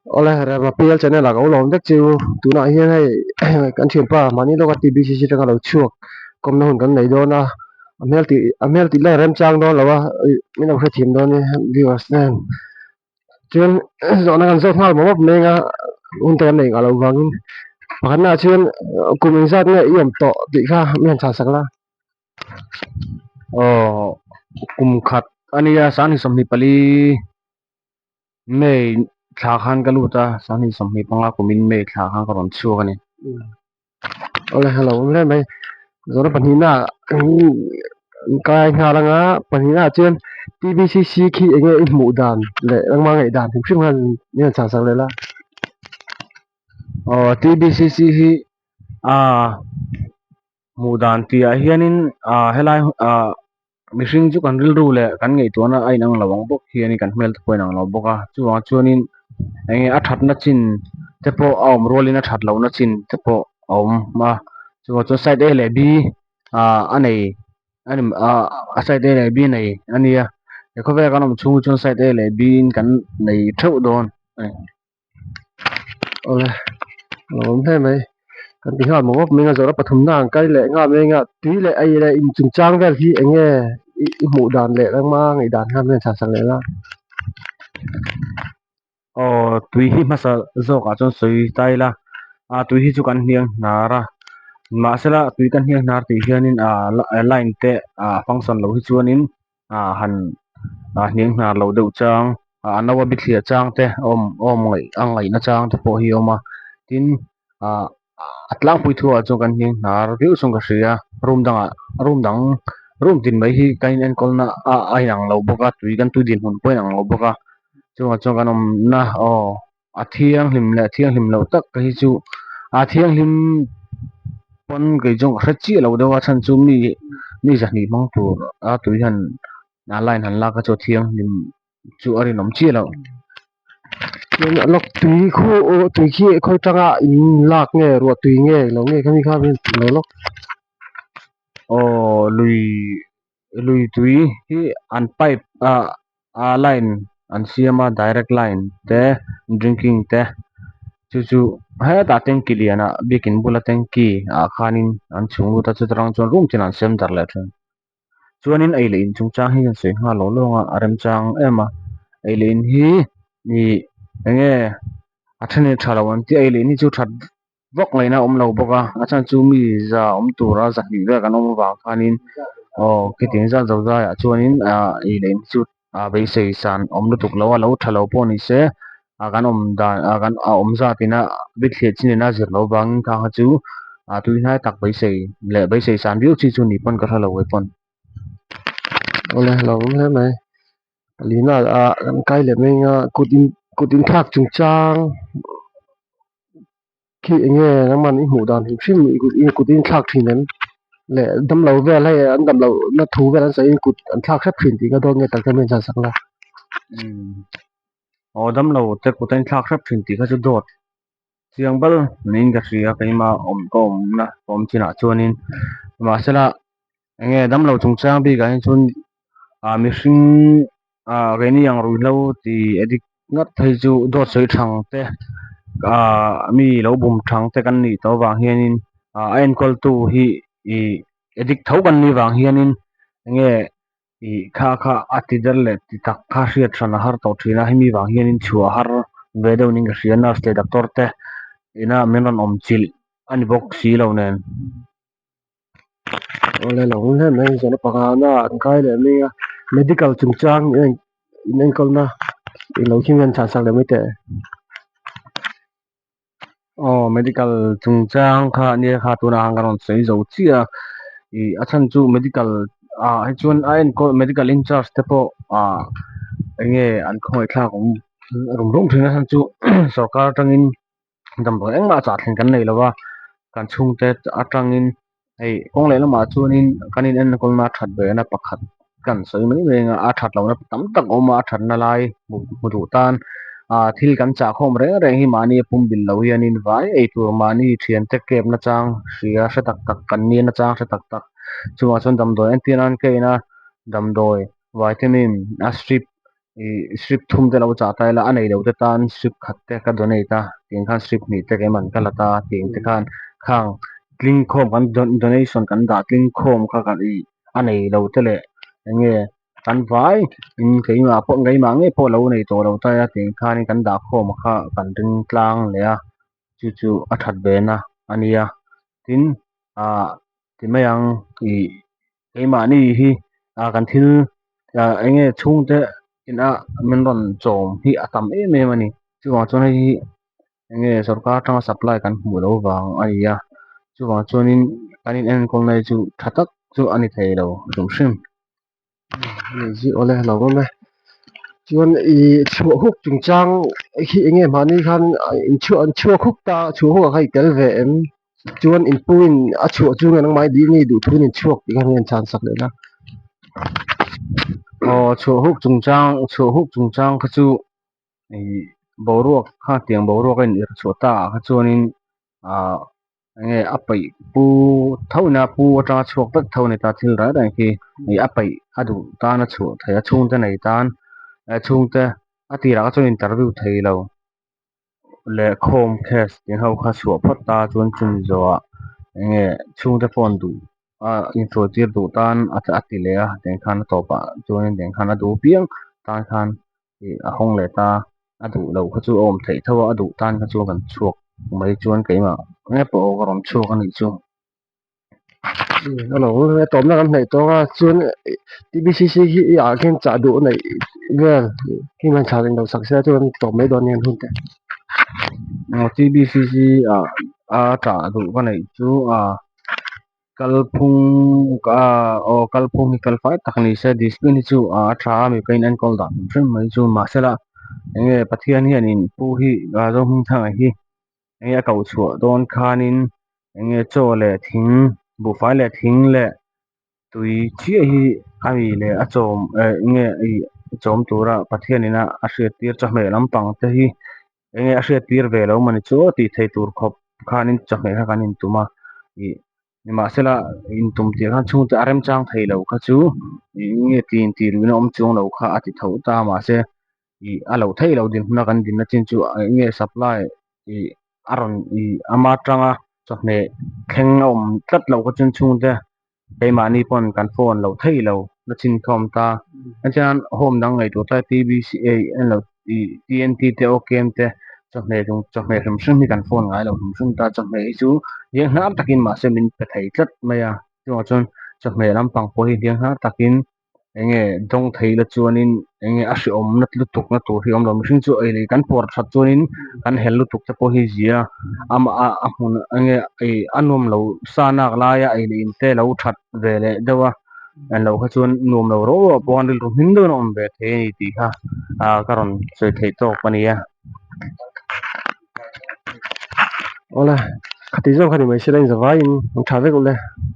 Awle Rema PL channel ah ka u lawm vek chu tunah hian hei kan thianpa mahni lawka TBCC atanga lo chhuak kawmna hun kan nei dawn a a hmel tih a hmel tih lai remchang dawn lo a min lo hrethiam dawn nia viewers te hian chuan zawhna kan zawt nghal mawp mawp mai anga hun te kan nei nghah loh vangin pakhatnaah chuan kum engzat nge i awm tawh tih kha mi han chhansak la. Aw kum khat a nia 2024 May thla khan ka lut a, 2025 kumin May thla khan ka rawn chhuak a ni. Awle hello hle mai zawhna pahnihna kai nghal anga pahnihna ah chuan T_B_C_C khi enge i hmuh dan leh engmah ngaih dan hrim hrim khan min han chhah sak leh la. Aw T_B_C_C hi ah hmuh dan tih ah hianin ah helai ah mihring chu kan rilru leh kan ngaihtuahna a inang lo ang bawk hianin kan hmel te pawh a inang lo bawk a chuvang chuanin eng nge a thatna chin te pawh a awm rualin a that lohna chin te pawh a awm a chuvang chuan side a leh b ah a nei a ni ah a side a leh b a nei a nia he khawvela kan awm chhung hi chuan side a leh b in kan nei theuh dawn a ni. Awle a lo awm hle mai kan ti nghal mawp mai a zawhna pathumna ang kai leh nghal mai anga tui leh ei leh in chungchang vel hi eng nge i hmuh dan leh engmah ngaih dan kha min chhan sak leh la. Aw tui hi hmasa zawkah chuan sawi ta ila a tui hi chu kan hniang hnar a mahsela tui kan hniang hnar tih hianin ah line te ah function lo hi chuanin ah han ah hniang hnar lo deuh chang ah no a bithliah chang te a awm a awm ngaih a ngaihna chang te pawh hi a awm a tin ah a tlangpui thu ah chuan kan hniang hnar viau chuan ka hria room dangah room dang room tin mai hi kan in enkawl na a a inang lo bawk a tui kan tui dinhmun pawh a inang lo bawk a chungah chuan kan awmna aw a thianghlim leh a thianghlim loh tak te hi chu a thianghlim pawn kei chuan ka hre chiah lo deuh a chhan chu mi mi zahnih hmang tur a tui han a line han lak kha chu a thianghlim chu a rinawm chiah loh. Chuan lawk tui khu tui khi khawi tanga in lak nge ruah tui nge lo nge khami kha min lo lawk. Aw lui lui tui hi an pipe ah ah line an siam a direct line te drinking te chu chu hetah tanky lian ah biakin bula tanky ah khanin an chhung lut a chuta tang chuan room chinah an siam darh leh thin chuanin ei leh in chungchang hi an sawi nghal lo lawng a a remchang em a ei leh in hi ih eng nge a then in tha lo an tih a ei leh in hi chu that vak ngaihna a awm lo bawk a a chhan chu mi za awm tura zahnih vel kan awm avang khanin aw khitiang zat zo zaiah chuanin ah ei leh in chu ah beisei san awm lutuk lo a lo tha lo pawh ni se ah kan awm dan ah kan a awm zat ina bithliah chin ina zir loh avangin khang kha chu ah tui hnai tak beisei leh beisei san viau chi chu ni pawn ka hre lo kei pawn. Awle lo awm hle mai palina ah kan kai leh mai anga kut in kut inthlak chungchang. Khi eng nge nangman i hmuh dan hrim hrim i kut in thlak thin em leh damlo vel hei an damloh na thu vel an sawi in kut an thlak hrep thin tih ka dawn nge tak hian min chhan sak la. Aw damlo te kut a inthlak hrep thin tih kha chu dawt chiang bal niin ka hria keimah awm ka awmna ka awm chinah chuanin mahsela eng nge damlo chungchang bikah hian chuan ah mihring ah keini ang ruihhlo tih addict ngat phei chu dawt sawi thang te ah mi lo bum thang te kan nih tawh avang hianin ah a enkawl tu hi ih addict tho kan nih vang hianin enge ih kha kha a ti der leh ti tak kha hriat hran a har tawh thin a hemi vang hianin chhuah a har ve deuh niin ka hria nurse leh doctor te ina min rawn awm chilh a ni bawk si lo nen. Awle lo awm hle mai zawhna pakhatna an kai leh mai a medical chungchang in enkawlna i lo khi hian chhan sak leh mai teh. Aw medical chungchang kha nia kha tunah khan ka rawn sawi zo chiah a ih a chhan chu medical ah hi chuan a enkawl medical in charge te pawh ah eng nge an khawngaihthlak awm rum rum thin a chhan chu sorkar atangin damdawi engmah chah thleng kan nei lo a kan chhungte atangin hei kawng leh lamah chuanin kan in enkawlna a that ve na pakhat kan sawi mai mai anga a that lohna tam tak a awm a a thatna lai hmu duh tan ah thil kan chah khawm reng reng hi mahni a pum bil lo hianin vai ei tur mahni thiante kep na chang hria hre tak tak kan nia na chang hre tak tak chungah chuan damdawi entir nan ka en a damdawi vitamin a strip. Ih strip thum te lo chah ta ila a nei lo te tan strip khat te ka donate a tiang khan strip hnih te keiman ka la ta tiang te khan khang tling khawm kan donation kan dah tling khawm kha kan ih a nei lo te leh eng nge kan vai in keimah pawh keimah ngei pawh lo nei tawh lo ta ila tiang khanin kan dah khawm kha kan ring tlang leh a chu chu a that ve na a nia tin ah ti mai ang ih keimahni hi ah kan thil ah eng nge chhungte ina min rawn chawm hi a tam em em a ni chuvang chuan hei hi eng nge sawrkar atanga supply kan hmuh loh vang a ni a chuvang chuanin kan in enkawlna hi chu tha tak chu a ni thei lo hrim hrim. Awle lo awm e chuan ih chhuah huk chungchang hi eng nge mahni khan inchhuah an chhuak huk ta chhuah huk ah kha i tel ve em chuan in pu in a chhuah chu nge nangmah i dil nge i duh thu in chhuak tih kha min chhan sak leh la. Aw chhuah huk chungchang chhuah huk chungchang kha chu ih boruak kha tiang boruak a in irh chhuah ta ah kha chuanin ah enge a peih pu tho ina pu atanga chhuak vek tho a ni ta thil reng reng khi ih a peih a duh tan a chhuah theih a chhungte nei tan eh chhungte a tirah kha chuan interview thei lo leh khawm case tih ho kha chhuah phawt ta chuan chumi zawhah enge chhungte phone duh a insawi tir duh tan a ti leh a tiang khan a tawpah chuan tiang khan a duh piang tan khan ih a hawng leh ta a duh loh kha chu a awm theih tho a a duh tan kha chu kan chhuak mai chuan keimah nge pawh aw ka rawn chhuak a nih chu. A lo a tawpna kan hnaih tawk a chuan T_B_C_C hi i ah khian chah duh neih vel hi man chhan in lo sak se chuan tawp mai dawn nia hun te. T_B_C_C ah a chah duh ka neih chu a. Kalphung aw kalphung hi felfai tak ni se discipline hi chu a tha a mipa in enkawl dah hrim hrim mai chu mahsela eng nge Pathian hianin pu hi Zohmingthanga hi eng nge a koh chhuah dawn khanin eng nge chaw leh thing buhfai leh thing leh tui chiah hi a mi leh a chawm eh eng nge ih chawm tura Pathianin a hriattir chawhmeh lampang te hi eng nge a hriat tir ve lo mawni chu aw tih thei tur khawp khanin chawhmeh kha kan intum a ih nimahsela intum tir khan chhungte a remchang thei lo kha chu ih nge ti in tih luihna awm chuang lo kha a ti tho ta a mahse ih a loh theih loh dinhmun a kan dinna chin chu eng nge supply ih a rawn ih ama tanga chawhmeh thleng a awm tlat loh kha chuan chhungte keimahni pawn kan phone loh theih lo na chin kha awm ta chuan home dang ngaihtuah ta T_B_C englo ih T_N_T te O_K_M te chawhmeh chung chawhmeh hrim hrim hi kan phone ngai lo hrim hrim ta chawhmeh hi chu hliang hnar takin mahse min pe thei tlat mai a chuvang chuan chawhmeh lampang pawh hi hliang hnar takin eng nge dawng thei la chuanin eng nge a hrehawm na lutuk na tur hi a awm lo mihring chu ei leh kan puar that chuanin kan hel lutuk te pawh hi zia amah a a hmun eng nge ih a nuam lo sa nak laia ei leh in te lo that ve leh deuh a en loh kha chuan nuam lo ro ro pawh khan rilru hlim deuhin a awm ve thei a ni tih kha ah ka rawn sawi theih tawk a ni a. Awle khati zawk kha ni mai sela in zavaiin an tha vek ule.